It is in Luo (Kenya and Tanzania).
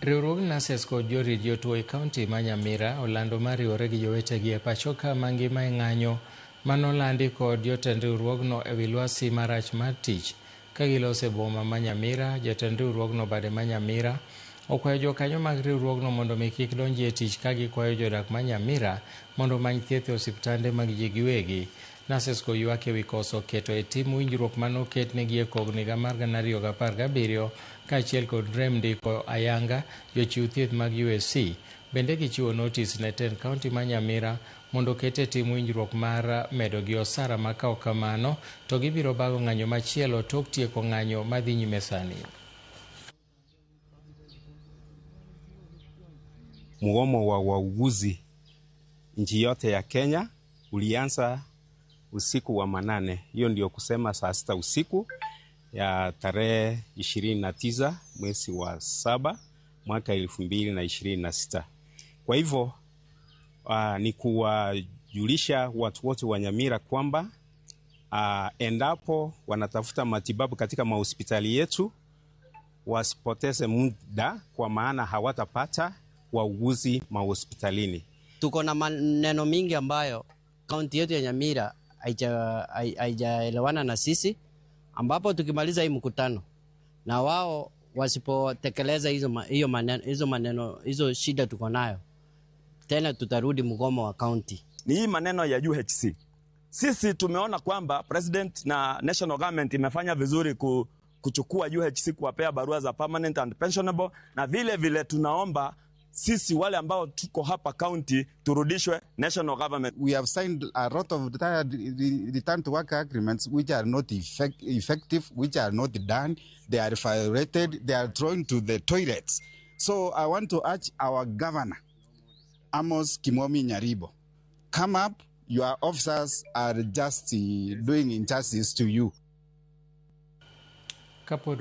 Riwruog Nurses kod jorit jotuo e kaunti ma Nyamira olando mar riwore gi jowetegi e pacho ka mangima e ng'anyo manolandi kod jotend riwruogno ewi lwasi marach mar tich. Ka giloso e boma ma Nyamira, jatend riwruogno bade ma Nyamira okwayo jokanyo mag riwruogno mondo mi kik donji e tich ka gikwayo jodak ma Nyamira mondo omany thieth e osiptande mag ji giwegi. Nurses go ywak ewi koso keto e tim winjruok manoketnegi e kogno higa mar 2017 kaachiel kod rem ndiko ayanga jochiw thieth mag USC. Bende gichiwo notis ne tend kaunti ma Nyamira mondo oket e tim winjruok mar medo gi osara ma ka ok kamano to gibiro bago ng'anyo machielo tok tieko ng'anyo madhi nyime sani. Mgomo wa wauguzi nchi yote ya Kenya ulianza usiku wa manane. Hiyo ndio kusema saa 6 usiku ya tarehe 29 mwezi wa 7 mwaka 2026. Kwa hivyo ni kuwajulisha watu wote wa Nyamira kwamba endapo wanatafuta matibabu katika mahospitali yetu wasipoteze muda, kwa maana hawatapata wauguzi mahospitalini. Tuko na maneno mingi ambayo kaunti yetu ya Nyamira haijaelewana na sisi, ambapo tukimaliza hii mkutano na wao wasipotekeleza hizo maneno, hizo shida tuko nayo, tena tutarudi mgomo wa kaunti. Ni hii maneno ya UHC. Sisi tumeona kwamba president na national government imefanya vizuri kuchukua UHC kuwapea barua za permanent and pensionable, na vile vile tunaomba sisi wale ambao tuko hapa county turudishwe national government. We have signed a lot of return to work agreements which are not effective, which are not done. They are violated, they are thrown to the toilets. So I want to urge our governor, Amos Kimomi Nyaribo, come up. Your officers are just doing injustice to you. Kapod